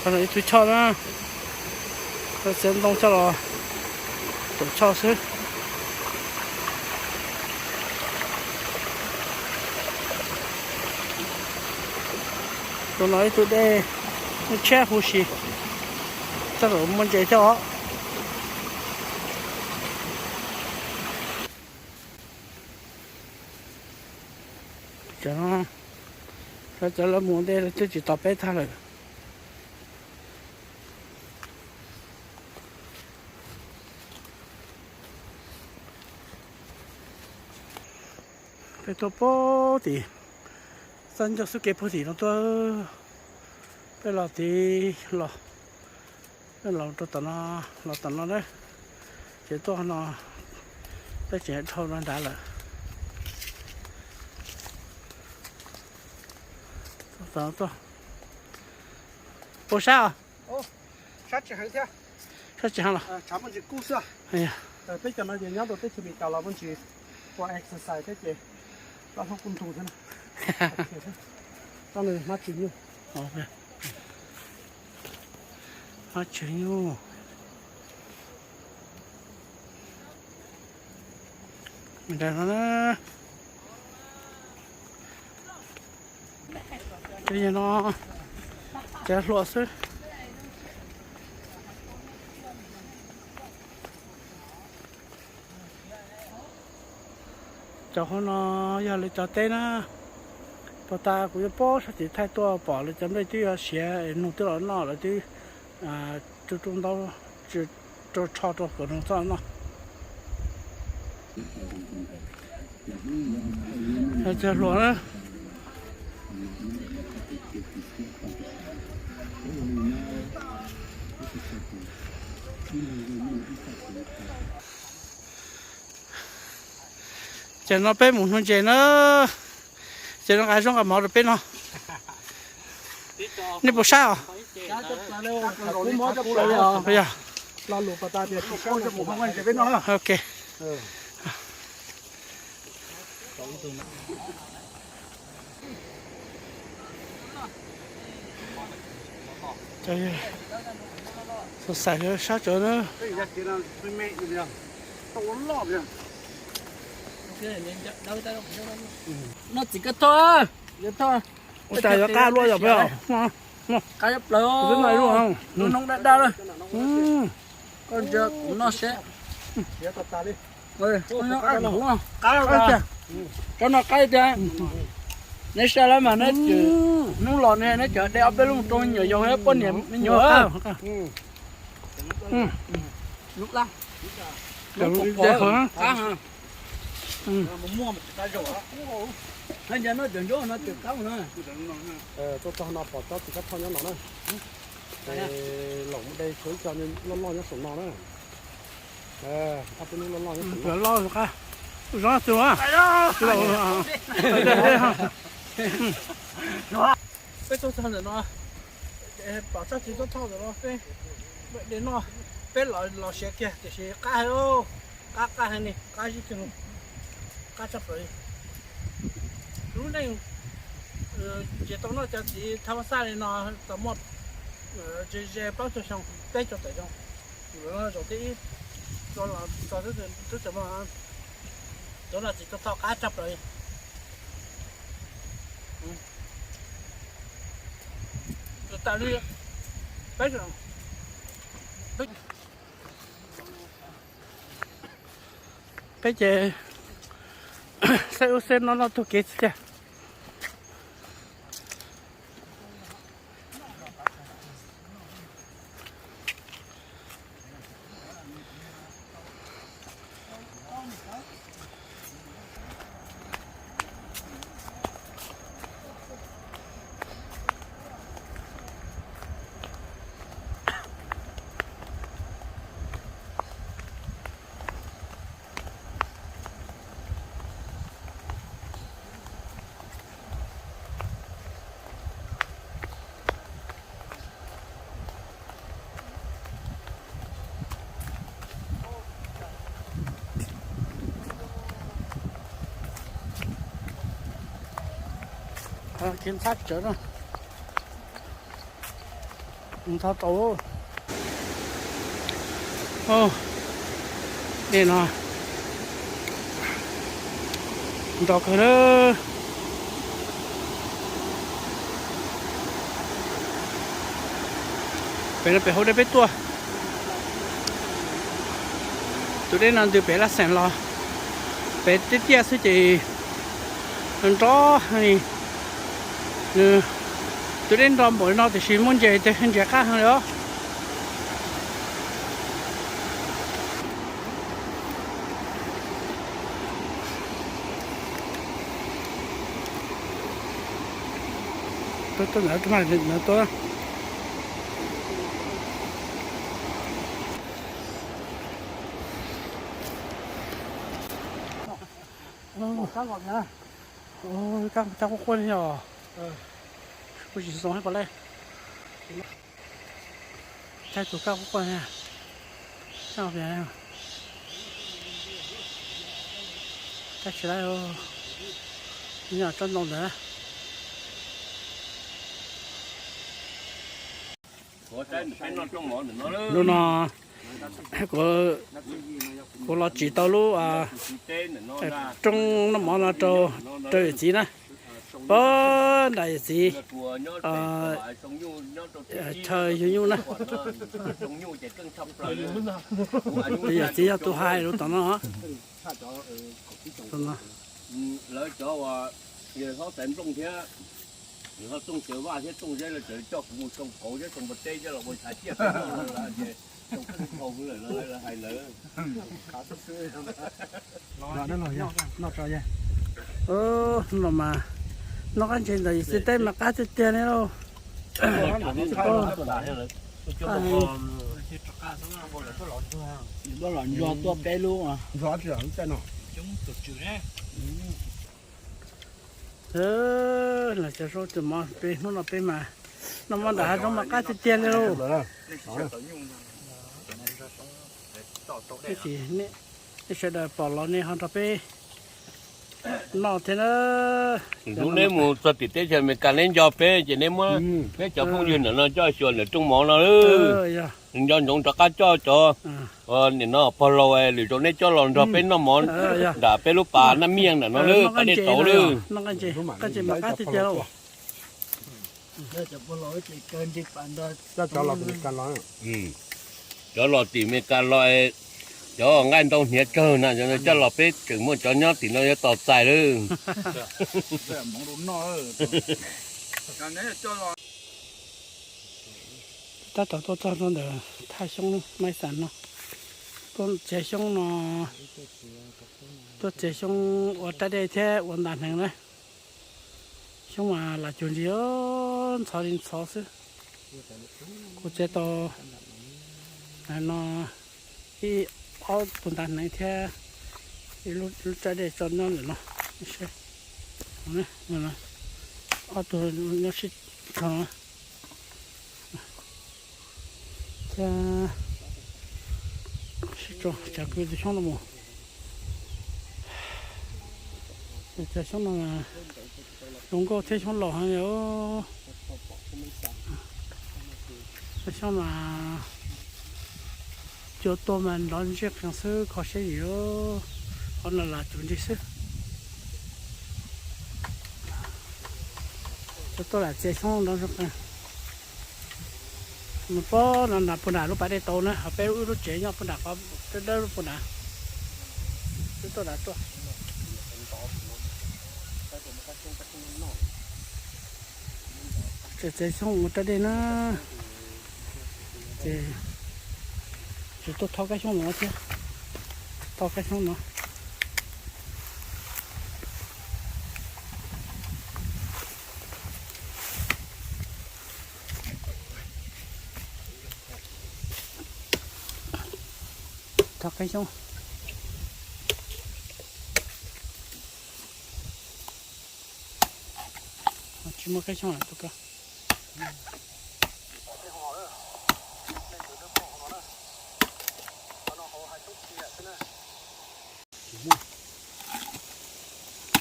Ib tug choj na, txiav ntoo coj los tsaum choj xwb. Tus no ib tug dej, tshiab huv si, txoj lam muaj ntses thiab os. Cov, cov lawv mus ntej lawv twb tsis tos peb tag lawm. Peb tuaj puag tim, txoj ncauj xub kev puag tim no tuaj, peb los tid los, peb los rau tom no, los tom no na, ces tuaj no, peb tseem dhau no nrad lawm. Tuaj, tuaj, puas sab os? Sab tsis heev thiab. Sab tsis heev los? Tshav muaj ntsis kub xwb. Peb cov no ces nyob rau teb chaws Amelikas los muaj ntsis ua exercise thiab ces loj hlob kuj ntug thiab. Tsob no hmab tshwm nyuj. Hmab tshwm nyuj. Cov no, cov hluas xwb. Cov hauv no yog lawv cov teb na. Puag ta kuv yuav paub sab tim thaij tuaj pom lawv cov nplej twb yuav siav es nug twb los noj lawv twb rau rau ntaub, rau tsho rau kom nug txoj noj. Cov hluas na. Ces no peb mus hno ntses na. Ces no nqa zaub nqa mov rau peb no. Nej puas sab os? Yog. Ok. Xav xav sab tsawv na. Noj txiv kab thoj. Ua cas yuav qab luaj yom? Qab plaws. Noob daj daj lawm. Koj ntsia kuv noj seb. Cov no qab tiag. Neb saib lawm mas neb, hnub los ne neb cov de ob peb lub rau me nyuam yaus thiab poj niam me nyuam. Tuaj txog no pom tsob txiv kab thoj nyob no na. Los muaj de tshuav ib co loj loj nyob saum no na. Ob peb lub loj loj nyob saum no. Loj qab, zoo tu. Peb tuaj txog ntawm no, pom tsob txiv kab thoj ntawm no peb de noj, peb los siav kiag tiam sis qab heev, qab qab heev li, qab zib kiag, qab tshaj plaws li. Lub neej ces tau noj cov txiv thaj ma xaj li no tau muaj ze ze plaub caug xyoo, peb caug tawm xyoo. Zaum thib ib tub txawm muaj cov no txiv kab thoj qab tshaj plaws li. Tus tas li peb, peb ces xeb ub xeb no noj taug kev xwb tiag. Kev ntxhab tsawv no. Ntxhov tau. Dej no nrov kawg na. Pem no pem hauv dej peb tuaj. Tus dej no ntws pem Laj Xeem los pem tiaj tiaj xwb ces nrov heev li. Nws, tus dej nrov npaum li no tiam sis muaj ntses ces ntses qab heev li os. Tuaj, tuaj ntawd, tuaj ntawd tuaj. Kab quaj quaj li os. Kuv tsis xoo hab pom lej. Thaij tus kab quaj quaj. Thaij tsis tau. Nyob tsob ntoo ntawd. Hnub no kuv los tsim tau lub roob noj mov no rau, rau yawm txiv na. Pab nram yawm txiv chaw yug nyuj na. Tus yawm txiv yog tus hais lus tom no. Lawv cov uas yog hlob Xaiv Nplooj thiab, yog hlob Tooj Cawv Vaj thiab Tooj Zeb lawv tseem coj kuv mus soo kauv thiab soo npua teb coj los ua ntshav ciaj peb noj no lawm ces soo khaub nkaus lawm no lawv hais lawv. Noj mas, noj qab ntses ntawm yawm txiv teb mas qab tiag tiag ne lauj. Los ntsuag tuaj peb lub. Los cov zaub cov mov peb hnub no peb mas noj mov nram hav zoov mas qab tiag tiag li lauj. Ib chim nej sawv daws pom los nej ho nrog peb noj thiab na. Hnub neb mus txog tim teb chaws Amelikas neb nco peb ces neb muab peb cov phooj ywg ntawm no coj xyuas ntawm rooj mov no. Nco ntsoov rov qab coj cov nim no pog laus lwm zaus neb coj los nrog peb noj mov nram peb lub pas Naj Miaj ntawm no lawm, pas dej tauv lawm. Cov los tim Amelikas los, cov nqaij ntau hniav kawg na, coj los peb tseem muaj cov nyob tim no yuav tos txais lawm. Tab tom tuaj txog rau ntawm thaj xyoob Maiv Xas no, tuaj txiav xyoob no, tuaj txiav xyoob ua rab dej thiab ua ntas hneev na. Xyoob mas lam cuag ntsis, ntxhov li ntxhov xwb. Kuv txiav tau no ib ob puas ntas hneev thiab ib lub rab dej tso nyob ntawm no. Ob tug nyob sib tog no thiab sib tso tsav kwv tus xyoob no mus. Cov xyoob no zoo nkauj thiab xyoob laus heev li. Cov xyoob mas cua tuaj mas nrov ntseg qees xwb, kho siab yim, qhov no lam cuag ntsis xwb. Cua tuaj lam txiav xyoob nrov ntseg qees. Mus pob no nram puag nram lub pas dej tauv na, ho peb wb lub tsev nyob puag nram qhov dawb dawb lub puag nram. Wb tuaj nram tuaj. Tseem txiav xyoob mus rau dej na. Ces tsis tuaj thauj kab xyoob no thiab, thauj kab xyoob no. Thauj kab xyoob. Tsis muaj kab xyoob tus ko.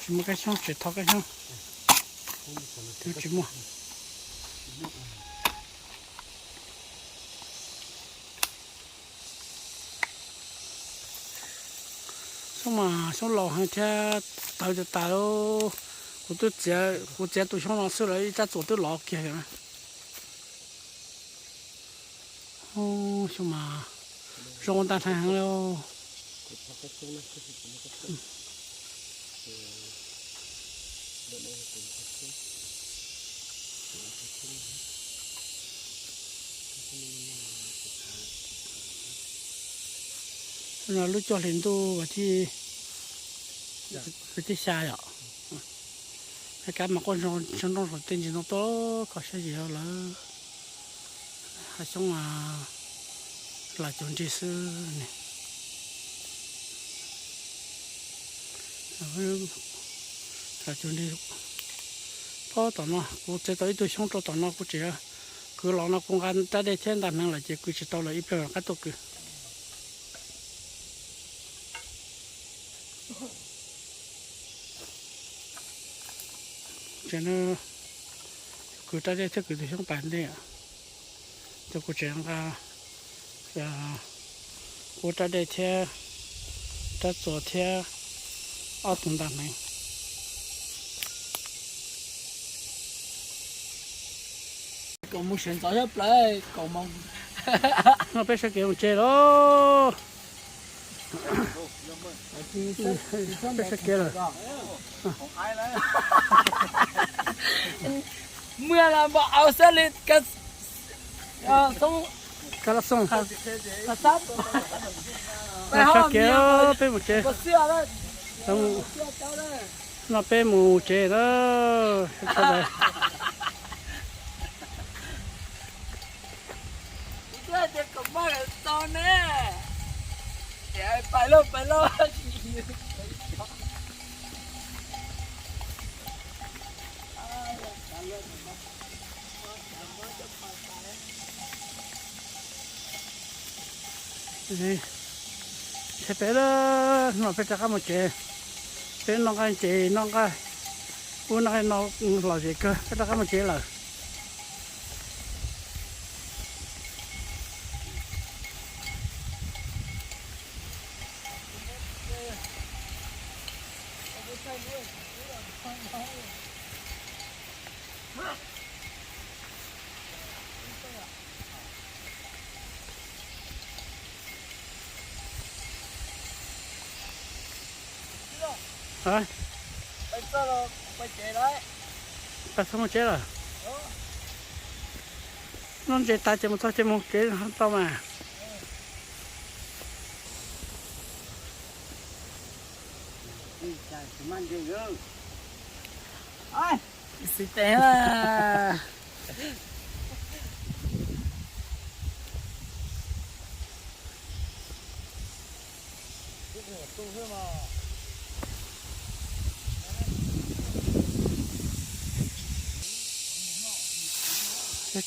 Tsis muaj kab xyoob, tsis thauj kab xyoob. Twb tsis muaj. Xyoob mas xyoob laus heev thiab tawv tas tas. Kuv twb txiav, kuv txiav tus xyoob no xwb lawm ib rab txuas twb lov kiag na. Xyoob mas zoo ntag heev li. Lub cuaj hlis ntuj vas thib, vas thib xya yom. Kab mas quaj nroo saum tej ntsis ntoo tuaj kho siab zim lawm. Hav xyoob lam cuag nrig xwb ne. Lam cuag nrig. Pob tom no kuv txiav tau ib tug xyoob rau tom no kuv tseem kwv los no kuv nqa rab dej thiab ntaj hneev lawm ces kwv tsis tau lawm ib pliag rov qab tuaj kwv. Ces no kwv rab dej thiab kwv tus xyoob pas ntej, ces kuv tseem nqa ua rab dej thiab rab txuas thiab ob tug ntaj hneev. Kaum mus sawv ntxov nyob plaws kaum moos. No peb sawv kev mus tsev lauj. Peb sawv kev lawm. Muaj las npam au xab li ka xoob ka la xoob. Peb sawv kev, peb mus tsev. No peb mus tsev na. Ces peb, no peb rov qab mus tsev. Peb noj nqaij ces noj nqaij, ub noj nqaij no lom zem kawg, peb rov qab mus tsev lawm. Peb txhob mus tsev lawm. Noj ntses tas ces mus txog ces mus kev tau mas. Xis tes.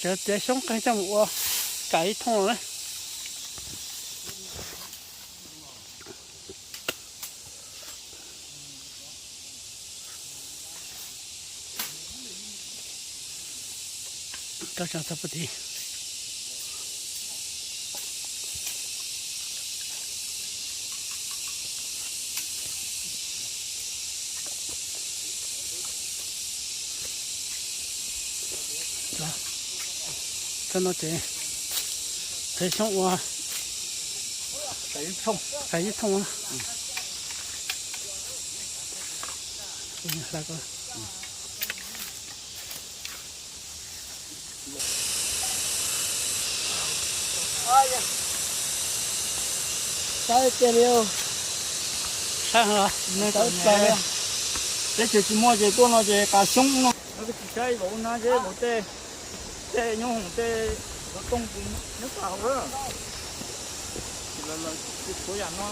Tsev xyoob qeeg coj mus ua kam ib thooj na. Tau tsa txog puag tid. Txog no ces tsev xyoob ua xav ib thooj. Saib tiag li. Saib heev los? Teb chaws tsis muaj ces tuaj no ces kav xyoob no. Tsis saib vauv na, vauv tej, tej nyob hoom tej, vauv tooj nyob tas hauv. Tsis lawv tsis tshuav yam no.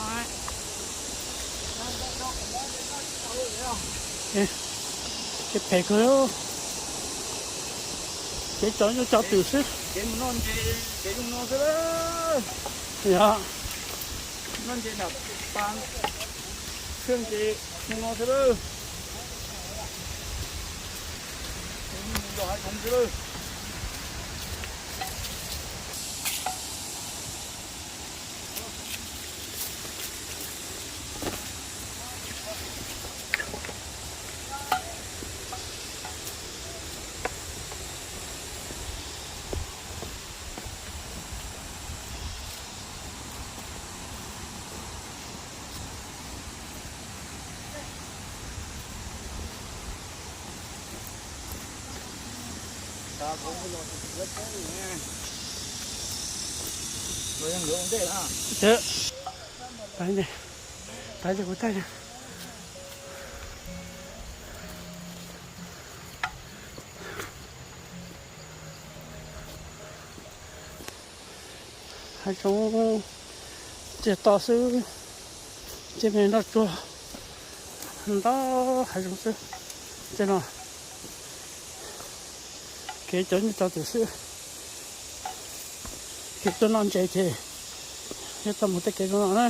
Kev phem kawg. Kev tso yeej tso twm xwb. Kev mus noj ntses, kev mus no xwb. Yog noj ntses nram pas, txhiaj ntses mus no xwb lawm. Yog hav zoov xwb lawm. Ntawd, tais ntawd, tais ntawd kuv thaij. Hav zoov tiag to xwb, ces me nroj tsuag ntau, hav zoov xwb. Tej no kev cov nyuj cov twm xwb, kev tuaj noj ntses ces nyob tau mus tej kev zoo no na.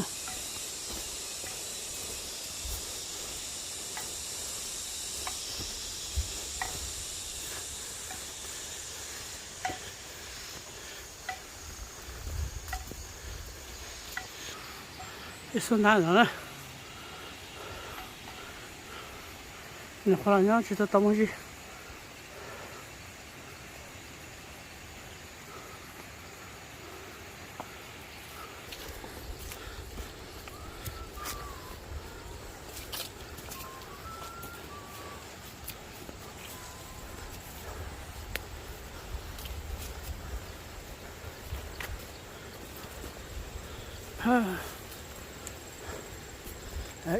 Ib xub ntab no na, nws qhuav los nyob tsis tau tau muaj zib.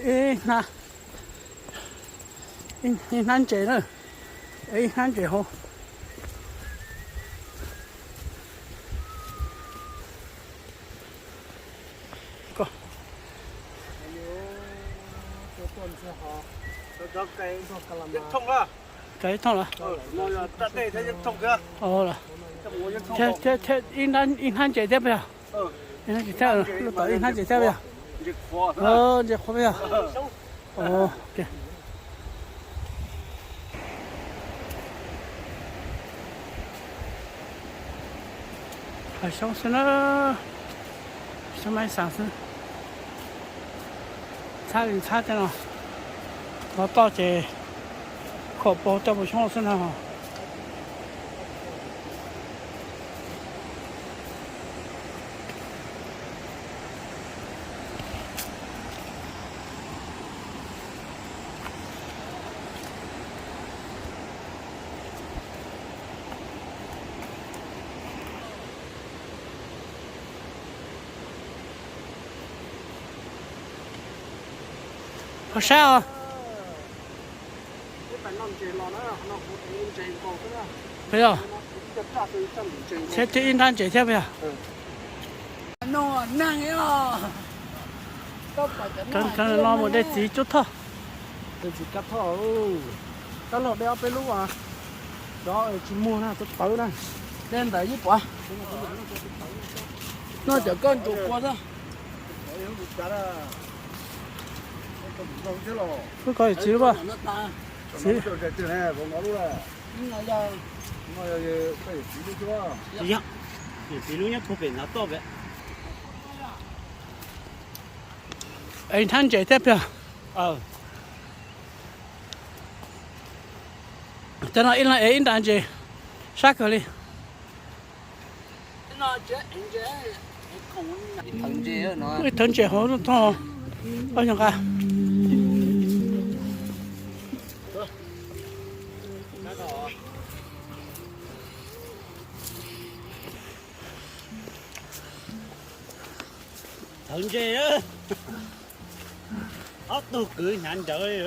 Ib hnab ntses na, ib hnab ntses hauv. Ib thooj los? Thiab ib hnab ntses thiab puas yog? Ib hnab ntses thiab, lub tom ib hnab ntses thiab puas yog? Ntses qhuav puas yog? Hav xyoob xwb na, xyoob maib xas xwb. Ntxhab li ntxhab tej no, hov toj ces khom pau coj mus xyoob xwb na. Ho sab os. Puas yog? Thiab twb ib nrab ntses thiab puas yog? Cov no mus de txiv cuab thoj. Kab los de ob peb lub, cov tsis muag na, tawv tawv na. De ntawd ib puas. No cov koj ntsuas kua xwb. Wb koj txiv lub, txiv. Es hnab ntses thiab puas yog? Cov no ib leeg ev ib nrab ntses, sab kawg li. Ib thawv ntses hauv thooj, ob yog nqa. Thawv ntses, ob tug kwv hnyav nrawd li.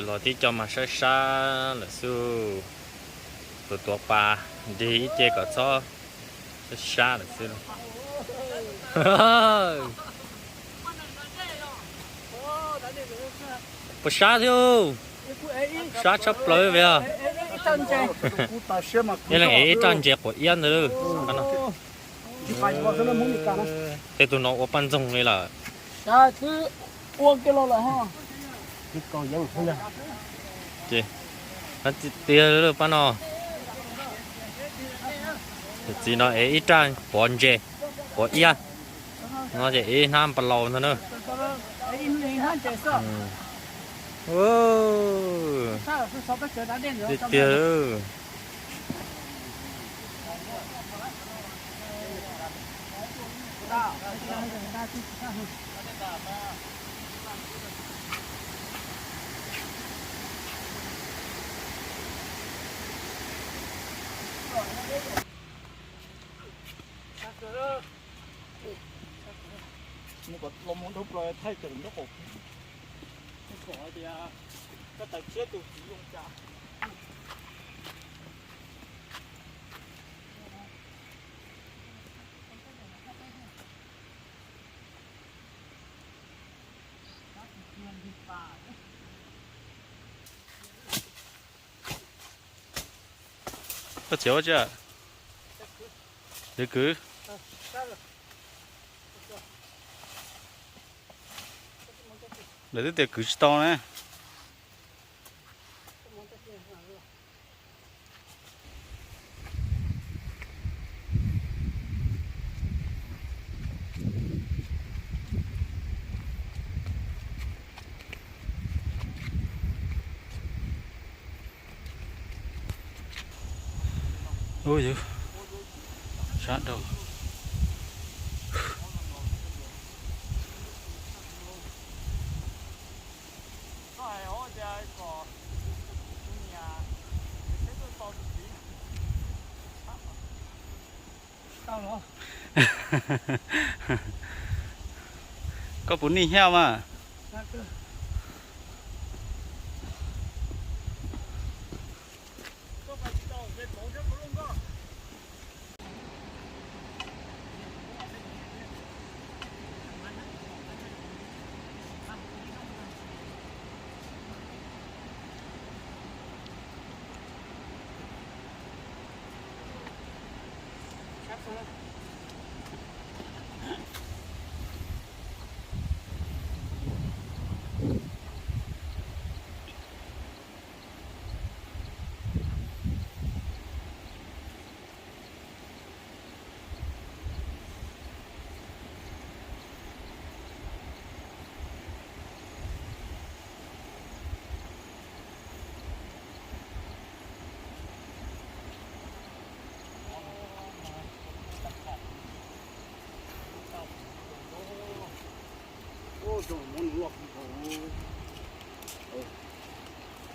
Los tib co mas sab sab lawm xwb. Tus tuav pas nrig ib ce kom txhob sab sab lawm xwb. Puas sab thiab? Sab tshaj plaws puas yog? Ib leeg ev ib rab ntses quav iab ntawd. Tej tus no ua poj ntxoog li lawm. Twb ua kiag los lawm ho. Ces tiag tiag pab no, txiv no es ib raj pov ntses, pov iab, no ces ib hnab npas laus ntag na. Tiag tiag. Mus kom los mus nrog plaws thaij cov nraub qaum, kom tias koj tawm tshiab tus txiv zoo cas. Koj txiav ua tsi? Yuav kwv. Lawv twb tias kwv tsis tau na. Ub yus, sab dhau. Koj puas nij hiab mas?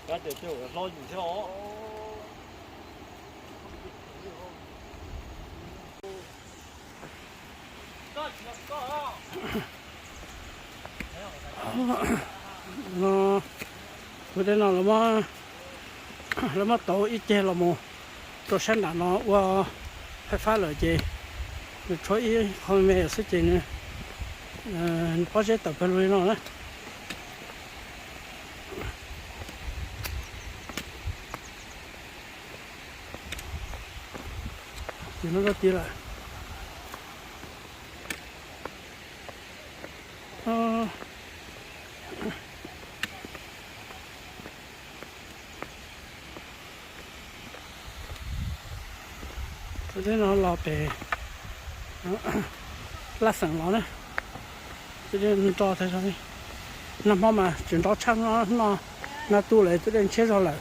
Kab tias coj hlo yus thiab os. No, tus dej no lawv muab tauv ib ceg los mus rau sab nram no ua fais fab lawm ces nws tshuav ib qho me me xwb ces nws pob zeb tawm pawg lug li no na. Ces no koj tig lawm. Tus dej no los pem Laj Xeem los na. Tus dej nro tag zog li. Nag hmo mas tseem nro tshaj no, no nag tu lawm tus dej ntshiab zog lawm.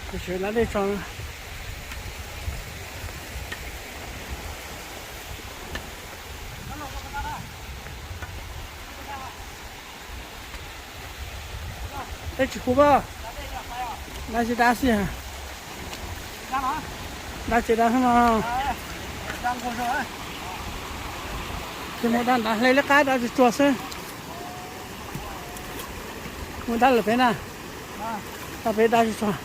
Sawv dab dej tso. Peb tsis hu pab, dab tsis dab xwb. Dab tsis dab xwb no. Tsis mus dab nrad hle liab qab dab tsis tsuag xwb. Mus dab lawm peb na. Dab peb dab tsis tsuag.